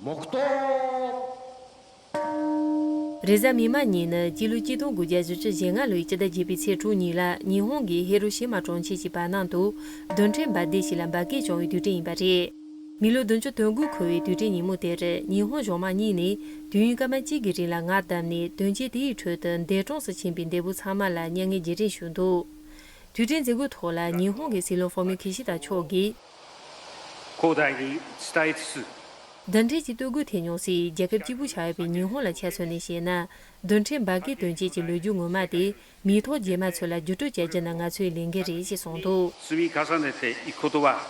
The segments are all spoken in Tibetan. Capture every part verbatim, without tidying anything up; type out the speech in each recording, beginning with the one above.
རེས་གཟའ་མིག་དམར་ཉིན་ནི་སྤྱི་ལོ་གཅིག་སྟོང་དགུ་བརྒྱ་བཞི་བཅུ་ཞེ་ལྔ་ལོའི་སྤྱི་ཟླ་བརྒྱད་པའི་ཚེས་དྲུག་ཉིན་ལ་ཉི་ཧོང་གི་ཧི་རོ་ཤི་མ་གྲོང་ཁྱེར་གྱི་བར་སྣང་དུ་རྡུལ་ཕྲན་འབར་མདེལ་ཞིག་ལ་འབར་གས་བྱུང་བའི་དུས་དྲན་ཡིན་པ་རེད། མི་ལོ་བདུན་ཅུ་དོན་དགུ་འཁོར་བའི་དུས་དྲན་ཉིན་མོ་དེར་ཉི་ཧོང་གཞུང་དམངས་གཉིས་ནས་དུས་ཡུན་སྐར་མ་གཅིག་གི་རིང་ལ་ངར་བསྡམས་ནས་དོན་རྐྱེན་དེའི་ཁྲོད་དུ་འདས་གྲོངས་སུ་ཕྱིན་པའི་འདས་པོ་ཚང་མ་ལ་མྱ་ངན་རྗེས་དྲན་ཞུས་འདུག་དུས་དྲན་མཛད་སྒོའི་ཐོག་ལ་ཉི་ཧོང་གི་སྲིད་བློན་ཧྥུ་མི་ཁི་ཤི་ད་མཆོག་གིས། 恒大に伝えつつ、 རྡུལ་ཕྲན་གྱི་སྟོབས་ཤུགས་ཐེབས་མྱོང་སའི་རྒྱལ་ཁབ་གཅིག་པུ་ཆགས་ཡོད་པའི་ཉི་ཧོང་ལ་ཆ་མཚོན་ནས་བཤད་ན། རྡུལ་ཕྲན་འབར་གས་དོན་རྐྱེན་གྱི་ལོ་རྒྱུས་ངོ་མ་དེ་མིའི་ཐོག་རྗེས་མ་ཚོ་ལ་བརྒྱུད་སྤྲོད་བྱ་རྒྱུ་ནི་ང་ཚོའི་ལས་འགན་རེད་ཅེས་གསུངས་འདུག 積み重ねていくことは、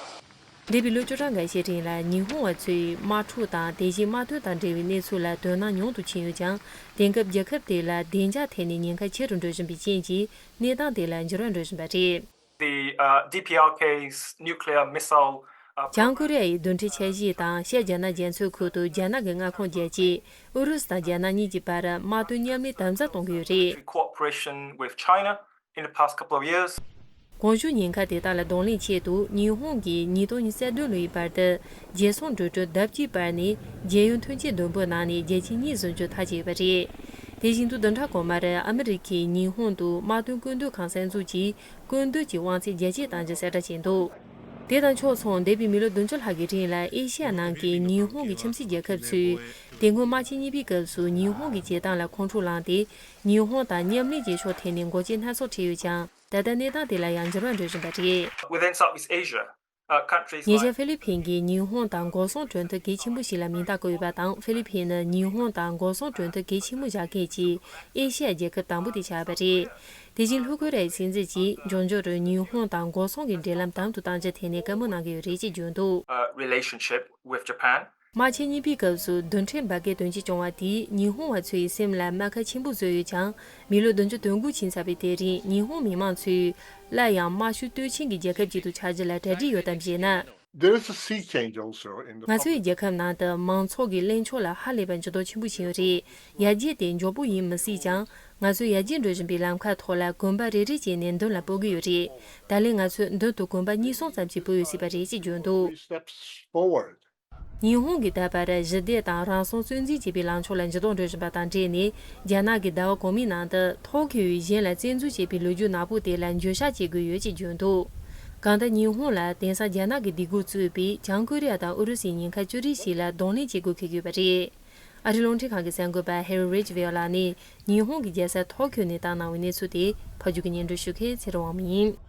འདས་པའི་ལོ་བཅུ་ཕྲག་འགའ་ཤས་རིང་ལ་ཉི་ཧོང་བ་ཚོས་དམག་འཁྲུག་དང་དེ་བཞིན་དམག་དོན་དང་འབྲེལ་བའི་གནས་ཚུལ་ལ་དོ་སྣང་ཉུང་དུ་ཕྱིན་ཡོད་ཀྱང་། དེང་སྐབས་རྒྱལ་ཁབ་དེ་ལ་བདེ་འཇགས་ཐད་ནས་ཉེན་ཁ་ཆེ་རུ་འགྲོ་བཞིན་པའི་རྐྱེན་གྱིས་གནས་སྟངས་དེ་ལ་འགྱུར་བ་འགྲོ་བཞིན་པ་རེད། The uh, D P R K's nuclear missile. Uh, བྱང་ཀོ་རི་ཡ་ཡི་རྡུལ་ཕྲན་འཆར་གཞི་དང་ཤར་རྒྱ་ནག་རྒྱ་མཚོའི་ཁུལ་དུ་རྒྱ་ནག་གི་མངའ་ཁོངས་རྒྱ་སྐྱེད། ཨུ་རུ་སུ་དང་རྒྱ་ནག་གཉིས་ཀྱི་བར་དམག་དོན་མཉམ་ལས་དམ་ཟབ་གཏོང་གི་ཡོད་རེད། Cooperation with China in the past couple of years. གོང་ཞུས་ཉེན་ཁ་དེ་དག་ལ་གདོང་ལེན་ཆེད་དུ་ཉི་ཧོང་གིས་ཉིས་སྟོང་ཉི་ཤུ་རྩ་བདུན་ལོའི་བར་དུ་རྒྱལ་སྲུང་འགྲོ་གྲོན་ལྡབ་གཅིག་སྤར་ནས་རྒྱལ་ཡོངས་ཐོན་སྐྱེད་བསྡོམས་པོའི་ནང་ནས་རྒྱལ་ཆེན་གཉིས་ཟིན་རྒྱུ་ཐག་བཅད་ཡོད་པ་རེད། དེ་བཞིན་དུ་བདུན་ཕྲག་གོང་མར་ཨ་མི་རི་ཀས་ཉི་ཧོང་དུ་དམག་དོན་ཀུན་འདུས་ཁང་གསར་འཛུགས་ཀྱིས། སྐུལ་འདེད་ཀྱི་དབང་ཚད་རྒྱ་སྐྱེད་གཏང་རྒྱུ་གསལ་བསྒྲགས་བྱས་འདུག་དེ་དང་ཕྱོགས་མཚུངས་འདས་པའི་མི་ལོ་བདུན་ཅུ་ལྷག་གི་རིང་ལ་ཨེ་ཤི་ཡ་ནང་གི་ཉི་ཧོང་གི་ཁྱིམ་མཚེས་རྒྱལ་ཁབ་ཚོས་དེ་སྔོན་དམག་ཆེན་གཉིས་པའི་སྐབས་སུ་ཉི་ཧོང་གི་བྱེད་སྟངས་ལ་ཁོང་ཁྲོ་ལངས་ཏེ། ཉི་ཧོང་དང་མཉམ་ལས་བྱེད་ཕྱོགས་ཐད་ནས་འགོག་རྐྱེན་སྣ་ཚོགས་འཕྲད་ཡོད་ཀྱང་། ད་ལྟ་གནས་སྟངས་དེ་ལ་ཡང་འགྱུར་བ་འགྲོ་བཞིན་པ་རེད། Within Southeast Asia, uh, countries ཉེ་ཆར་like ཧྥི་ལི་ཕིན་གྱིས་ཉི་ཧོང་དང་འགོག་སྲུང་གྲོས་མཐུན་གལ་ཆེན་པོ་ཞིག་ལ་མིང་རྟགས་བཀོད་ཡོད་པ་དང་། ཧྥི་ལི་ཕིན་ནི་ཉི་ཧོང་དང་འགོག་སྲུང་གྲོས་མཐུན་གལ་ཆེན་པོ་བཞག་མཁན་གྱི་ཨེ་ཤི་ཡ་རྒྱལ་ཁབ་དང་པོ་དེ་ཆགས་པ་རེད། དེ་བཞིན་ལྷོ་ཀོ་རི་ཡའི་སྲིད་འཛིན་གྱིས་འབྱུང་འགྱུར་ཉི་ཧོང་དང་འགོག་སྲུང་གི་འབྲེལ་ལམ་དམ་དུ་གཏང་རྒྱུ་ཐད་ནས་བཀའ་མོལ་གནང་གི་ཡོད་རེད་ཅེས་བརྗོད་འདུག uh, relationship with Japan. དམག་ཆེན་གཉིས་པའི་སྐབས་སུ་རྡུལ་ཕྲན་འབར་གས་དོན་རྐྱེན་བྱུང་བ་དེས་ཉི་ཧོང་བ་ཚོའི་སེམས་ལ་རྨ་ཁ་ཆེན་པོ་བཟོས་ཡོད་ཀྱང་། མི་ལོ་བདུན་ཅུ་དོན་དགུ་ཕྱིན་ཚར་བའི་དེ་རིང་ཉི་ཧོང་མི་མང་ཚོས་སླར་ཡང་དམར་ཤོག་སྟོབས་ཆེན་གྱི་རྒྱལ་ཁབ་ཅིག་ཏུ་ཆགས་རྒྱུ་ལ་གྲ་སྒྲིག་ཡོད་དམ་ཞེ་ན། There is a sea change also in the ང་ཚོའི་རྒྱལ་ཁབ་ནང་དུ་མང་ཚོགས་ཀྱི་གླེང་ཕྱོགས་ལ་ཧ་ལས་པའི་འགྱུར་ལྡོག་ཆེན་པོ་ཕྱིན་ཡོད་རེད། ཡར་རྒྱས་དེ་མགྱོགས་པོ་ཡིན་མི་སྲིད་ཀྱང་། ང་ཚོས་ཡར་རྒྱས་འགྲོ་བཞིན་པའི་ལམ་ཁ་ཐོག་ལ་གོམ་པ་རེ་རེ་བྱས་ནས་མདུན་ལ་སྤོ་གི་ཡོད་རེད། ད་ལན་ང་ཚོས་མདུན་དུ་གོམ་པ་གཉིས་གསུམ་ཙམ་ཞིག་སྤོ་ཡོད་སྲིད་པ་རེད་ཅེས་བརྗོད་འདུག three steps forward. ཉི་ཧོང་གིས་ད་བར་ཞི་བདེ་དང་རང་སྲུང་ཚོད་འཛིན་བྱེད་པའི་ལངས་ཕྱོགས་ལ་འགྱུར་ལྡོག་འགྲོ་བཞིན་པ་དང་འབྲེལ་ནས། རྒྱ་ནག་གིས་ཟླ་བ་གོང་མའི་ནང་དུ་ཏོ་ཀྱོ་ཡིས་གཞན་ལ་བཙན་འཛུལ་བྱས་པའི་ལོ་རྒྱུས་ནག་པོ་དེ་ལ་འགྱོད་བཤགས་བྱེད་དགོས་ཡོད་ཅེས་བརྗོད་འདུག་གང་ལྟར་ཉི་ཧོང་ལ་དེང་སང་རྒྱ་ནག་གི་སྡིགས་སྐུལ་གཙོས་པའི་བྱང་ཀོ་རི་ཡ་དང་ཨུ་རུ་སུའི་ཉེན་ཁ་བཅུ་རེ་ཞིག་ལ་གདོང་ལེན་བྱེད་དགོས་འཁེལ་གྱི་ཡོད་པ་རེད། ཨ་རིའི་རླུང་འཕྲིན་ཁང་གི་གསར་འགོད་པ་ཧེ་རི་རེ་ཇི་ཝེལ་ལགས་ནས་ཉི་ཧོང་གི་རྒྱལ་ས་ཏོ་ཀྱོ་ནས་བཏང་གནང་བའི་གནས་ཚུལ་དེ་ཕབ་སྒྱུར་གྱིས་སྙན་སྒྲོན་ཞུ་མཁན་ཚེ་རིང་དབང་མོ་ཡིན།